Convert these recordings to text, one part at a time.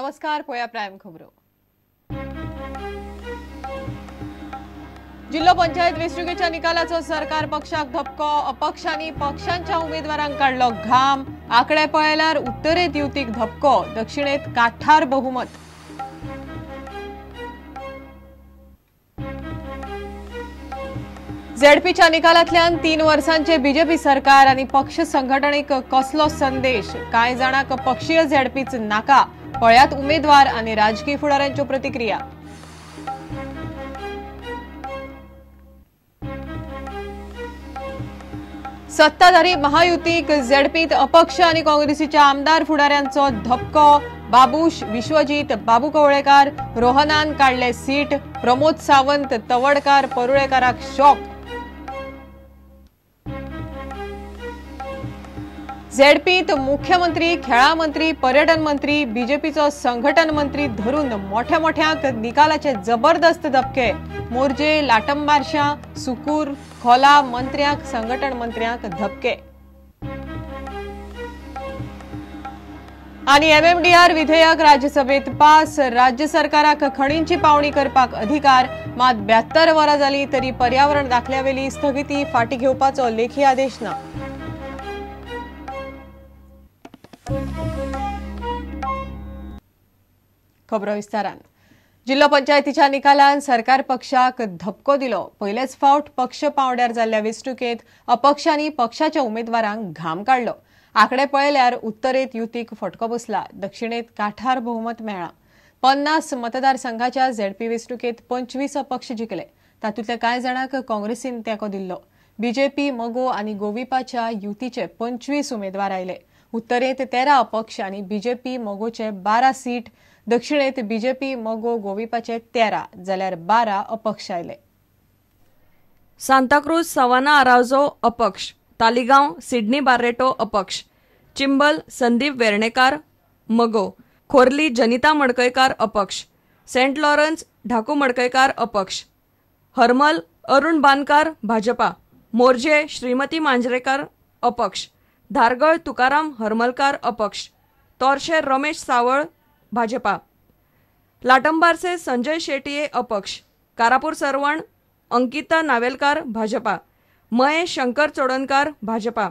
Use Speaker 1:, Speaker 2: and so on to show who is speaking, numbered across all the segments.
Speaker 1: नमस्कार, पळया प्रायम खबरो. जिल्हो पंचायत वेंचणुकेच्या निकालाचो सरकार पक्षाक धपको. अपक्षांनी पक्षांच्या उमेदवारांक काडलो घाम. आकडे पळयल्यार उत्तरेत युतीक धपको, दक्षिणेत काठार बहुमत. झेडपीच्या निकालांतल्यान 3 वर्सांचे बीजेपी सरकार आनी पक्ष संघटनेक कसलो संदेश? कांय जाणांक पक्षीय झेडपीच नाका. पळयात उमेदवार आनी राजकीय फुडाऱ्यांच्यो प्रतिक्रिया. सत्ताधारी महायुतीक झेडपीत अपक्ष आनी काँग्रेसीच्या आमदार फुडाऱ्यांचो धपको. बाबूश, विश्वजीत, बाबू कवळेकार, रोहनान काडले सीट. प्रमोद सावंत, तवडकार, परुळेकाराक शॉक. झेडपीत मुख्यमंत्री, खेळां मंत्री, पर्यटन मंत्री, बीजेपीचो संघटन मंत्री धरून मोठ्या मोठ्यांक निकालाचे जबरदस्त धपके. मोरजे, लाटंबारशा, सुकूर, खोला मंत्र्यांक, संघटन मंत्र्यांक धपके. आनी एमएमडीआर विधेयक राज्यसभेत पास. राज्य सरकाराक खणींची पावणी करपाक अधिकार. मात 72 वरां जाली तरी पर्यावरण दाखल्यावेली स्थगिती फाटी घेवपाचो लेखी आदेश ना. खबरो विस्तारान. जिल्हो पंचायतीच्या निकालान सरकार पक्षाक धपको दिलो. पयलेच फावट पक्ष पावंड्यार जाल्ल्या वेंचणुकेंत अपक्षांनी पक्षाच्या उमेदवारांक घाम काडलो. आकडे पळयल्यार उत्तरेत युतीक फटको बसला, दक्षिणेत काठार बहुमत मेळ्ळां. 50 मतदारसंघाच्या झेडपी वेंचणुकेंत 25 अपक्ष जिखले. तातूंतल्या कांय जाणांक काँग्रेसीन तेंको दिल्लो. बीजेपी, मगो आनी गोविपाच्या युतीचे 25 उमेदवार आयले. उत्तरेत 13 अपक्ष आनी बीजेपी मगोचे 12 सीट, दक्षिणेत बीजेपी मगो गोविपाचे 13 जाल्यार 12 अपक्ष आयले.
Speaker 2: सांताक्रूज सवाना आरावजो अपक्ष, तालिगांव सिडनी बार्रेटो अपक्ष, चिंबल संदीप वेर्णेकार मगो, खोर्ली जनिता मडकयकार अपक्ष, सेंट लॉरन्स ढाकू मडकयकार अपक्ष, हरमल अरुण बानकार भाजपा, मोरजे श्रीमती मांजरेकार अपक्ष, धारगळ तुकाराम हरमलकार अपक्ष, तोरशे रमेश सावळ भाजपा, लाटंबारसे संजय शेटये अपक्ष, कारापूर सरवण अंकिता नावेलकार भाजपा, मये शंकर चोडणकार भाजपा,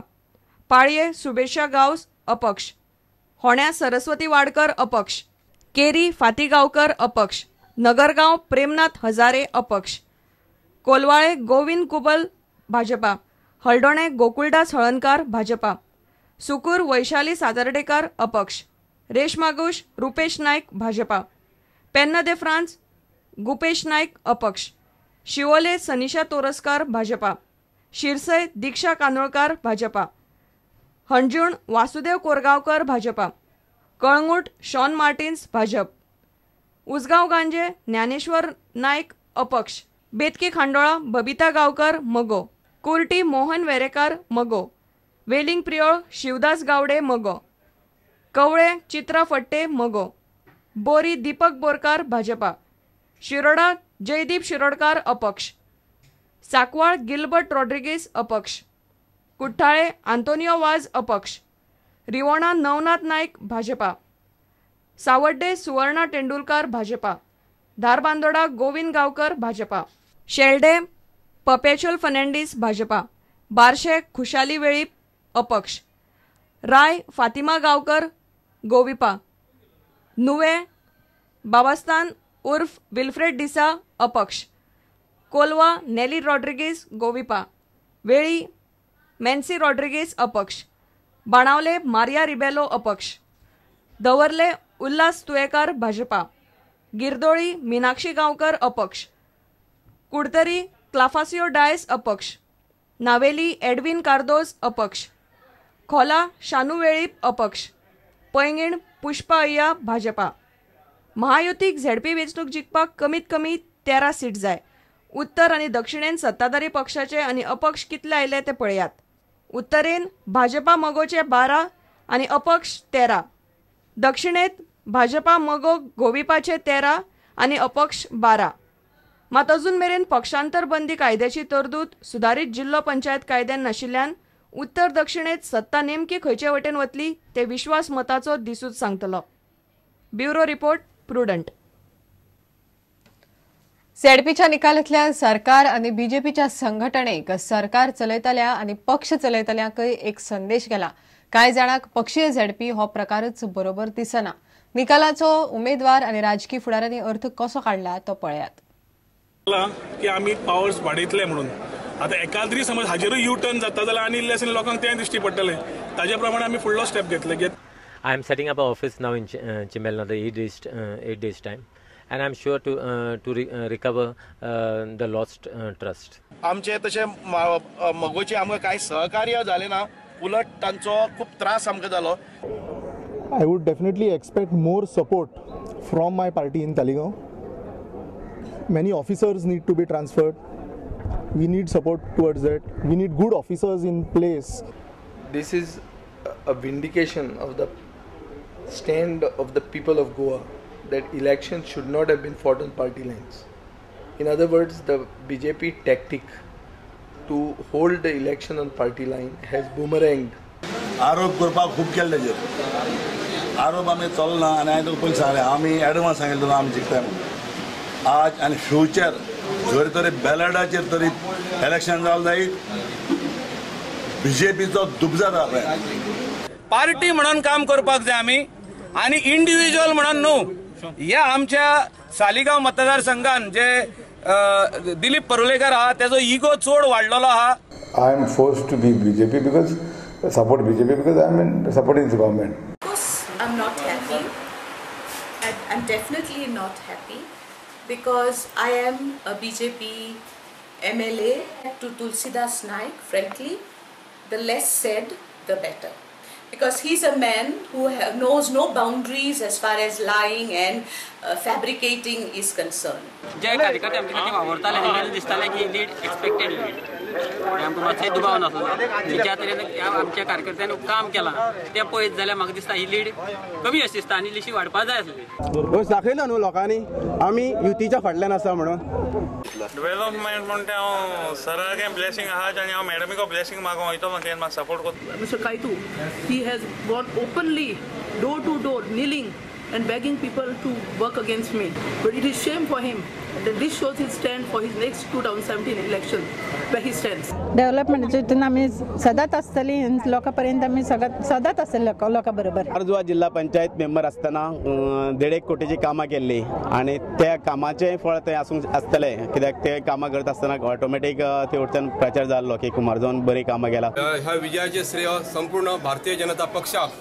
Speaker 2: पाळये सुबेशा गांवस अपक्ष, होण्या सरस्वती वाडकर अपक्ष, केरी फाती गांवकर अपक्ष, नगरगांव प्रेमनाथ हजारे अपक्ष, कोलवाळे गोविंद कुबल भाजपा, हळदोणे गोकुळदास हळणकार भाजपा, सुकूर वैशाली सातार्डेकार अपक्ष, रेशमागुश रुपेश नायक भाजपा, पेन्ना दे फ्रांस गुपेश नायक अपक्ष, शिवोले सनिशा तोरस्कार भाजपा, शिरसय दीक्षा कानोळकार भाजपा, हणजूण वासुदेव कोरगांवकर भाजपा, कळंगूट शॉन मार्टिन्स भाजप, उसगांव गांजे ज्ञानेश्वर नायक अपक्ष, बेतकी खांडोळा बबिता गांवकर मगो, कुर्टी मोहन वेरेकार मगो, वेलिंग प्रियोळ शिवदास गावडे मगो, कवळे चित्रा फट्टे मगो, बोरी दीपक बोरकार भाजपा, शिरोडा जयदीप शिरोडकार अपक्ष, साकवाळ गिलबर्ट रॉड्रिगीस अपक्ष, कुठ्ठाळे आंतोनियो वाज अपक्ष, रिवोणा नवनाथ नायक भाजपा, सावड्डे सुवर्णा तेंडुलकार भाजपा, धारबांदोडा गोविंद गांवकर भाजपा, शेल्डे पपेचुअल फर्नांडीस भाजपा, बारशे खुशाली वेळीप अपक्ष, राय फातिमा गांवकर गोविपा, नुवे बाबास्तान उर्फ विल्फ्रेड डिसा अपक्ष, कोलवा नेली रॉड्रिगीस गोविपा, वेळी मेन्सी रॉड्रिगीस अपक्ष, बाणावले मारिया रिबेलो अपक्ष, दवर्ले उल्हास तुयेकार भाजपा, गिरदोळी मीनाक्षी गांवकर अपक्ष, कुडतरी क्लाफासियो डायस अपक्ष, नावेली एडविन कार्दोज अपक्ष, खोला शानू वेळीप अपक्ष, पैंगीण पुष्पा अय्या भाजपा. महायुतीक झेडपी वेंचणूक जिखपाक कमीत कमी 13 सीट जाय. उत्तर आनी दक्षिणेन सत्ताधारी पक्षाचे आनी अपक्ष कितले आयले ते पळयात. उत्तरेन भाजपा मगोचे 12 आनी अपक्ष 13, दक्षिणेत भाजपा मगो गोविपाचे 13 आनी अपक्ष 12. मात अजून मेरेन पक्षांतर बंदी कायद्याची तरतूद सुदारीत जिल्हो पंचायत कायद्यान नाशिल्ल्यान उत्तर दक्षिणेत सत्ता नेमकी खंयचे वटेन वतली ते विश्वास मताचो दिसूच सांगतलो. Bureau report, Prudent.
Speaker 1: झेडपीच्या निकालांतल्यान सरकार आनी बीजेपीच्या संघटनेक सरकार चलयतल्या आनी पक्ष चलयतल्यांकय एक संदेश गेला. कांय जाणांक पक्षीय झेडपी हो प्रकारच बरोबर दिसना. निकालाचो उमेदवार आनी राजकी फुडाऱ्यांनी अर्थ कसो काडला तो पळयात.
Speaker 3: की आमी पावर्स वाडयतले म्हणून आतां एकाद्री समज हाजेरूय यू टर्न जाता जाल्यार आनी इल्लें लोकांक तें दिश्टी पडटलें. ताजे प्रमाणे आमी फुडलो स्टेप घेतले.
Speaker 4: I am setting up an office now in Chimbel, another 8 days time, and I am sure to recover the lost trust.
Speaker 5: आमचे तशें मगोचे आमकां कांय सहकार्य जालें ना, उलट तांचो खूब त्रास आमकां जालो.
Speaker 6: I would definitely expect more support from my party in Taleigao. Many officers need to be transferred. We need support towards that. We need good officers in place.
Speaker 7: This is a vindication of the stand of the people of Goa that elections should not have been fought on party lines. In other words, the BJP tactic to hold the election on party line has boomeranged.
Speaker 8: आरोप करपाक खूब केले तेजेर आरोप आमी चलना आनी हांवें तुका पयलीं सांगलें, आमी एडवान्स सांगिल्लें तुका आमी जिखता म्हणून. आज आनी फ्युचर जर तरी बॅलटाचेर तरी इलेक्शन जालें जायत बीजेपीचो दुबजा जाता.
Speaker 9: पार्टी म्हणून काम करपाक जाय आमी आनी इंडिव्हिज्युअल म्हणून न्हू. ह्या आमच्या सालिगांव मतदारसंघान जे दिलीप परुलेकर आहा तेजो इगो चड वाडलेलो आहा.
Speaker 10: I am forced to be BJP because support BJP because I am in supporting the government.
Speaker 11: Of course, I'm not happy. I'm definitely not happy because I am a BJP MLA. To Tulsidas Naik, frankly, the less said, the better. Because he's a man who knows no boundaries as far as lying and fabricating is concerned.
Speaker 12: जे कार्यकर्ते आमचे खातीर वावुरताले तेंकां दिसतालें की lead expected lead, आमकां मातशें दुबाव नासलो. ज्या तरेन आमच्या कार्यकर्त्यांनी काम केलां तें पळयत जाल्यार म्हाका दिसता ही लीड कमी अशी दिसता आनी इल्लीशी वाडपा जाय आसली.
Speaker 13: दाखयलो न्हू लोकांनी आमी युतीच्या फाटल्यान आसा म्हणून.
Speaker 14: डेव्हलपमेंट म्हणटा हांव सराक ब्लेसिंग आहा आनी हांव मॅडमीको ब्लेसिंग मागो वयतलो तें म्हाका सपोर्ट करता.
Speaker 15: Mister Caitu, he has gone openly door to door kneeling and begging people to work against me. But it is shame for him that this shows his stand for his next 2017 election, where he stands.
Speaker 16: Development हितून आमी सदांच आसतली, लोकां पर्यंत आमी सदांच आसतली लोकां बरोबर.
Speaker 13: अर्जुवा जिल्हा पंचायत मेंबर आसतना 1.5 कोटीची कामां केल्ली आनी त्या कामाचें फळ तें आसूंक आसतलें, कित्याक ते कामां करता आसतना ऑटोमॅटीक ते वटच्यान प्रचार जाल्लो की कुमारजुवान बरीं कामां केला.
Speaker 17: ह्या विजयाचें श्रेय संपूर्ण भारतीय जनता पक्षाक.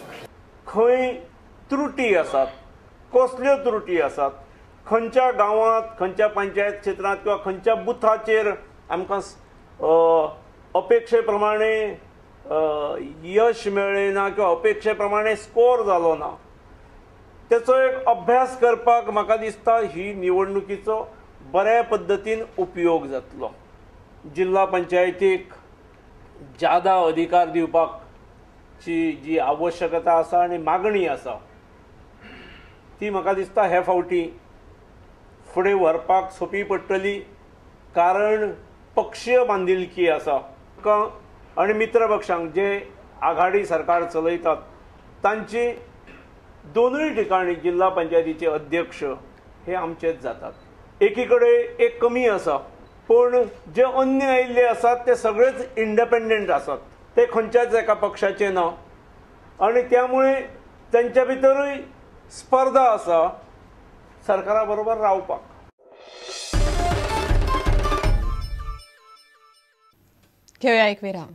Speaker 18: खंय त्रुटी आसात, कसल्यो त्रुटी आसात, खंयच्या गांवांत, खंयच्या पंचायत क्षेत्रांत किंवा खंयच्या बुथाचेर आमकां अपेक्षे प्रमाणे यश मेळ्ळें ना किंवा अपेक्षे प्रमाणे स्कोर जालो ना, तेचो एक अभ्यास करपाक म्हाका दिसता ही निवडणुकीचो बऱ्या पद्दतीन उपयोग जातलो. जिल्हा पंचायतीक ज्यादा अधिकार दिवपाची जी आवश्यकता आसा आनी मागणी आसा ती म्हाका दिसता हे फावटी फुडें व्हरपाक सोंपी पडटली, कारण पक्षीय बांदिलकी आसा आनी मित्र पक्षांक जे आघाडी सरकार चलयतात तांची दोनूय ठिकाणी जिल्हा पंचायतीचे अध्यक्ष हे आमचेच जातात. एकी कडेन एक कमी आसा, पूण जे अन्य आयिल्ले आसात ते सगळेच इंडिपेंडंट आसात, ते खंयच्याच एका पक्षाचे ना आनी त्यामुळे तांच्या भितरूय स्पर्धा आसा सरकारा बरोबर रावपाक.
Speaker 1: घेऊया एक विराम.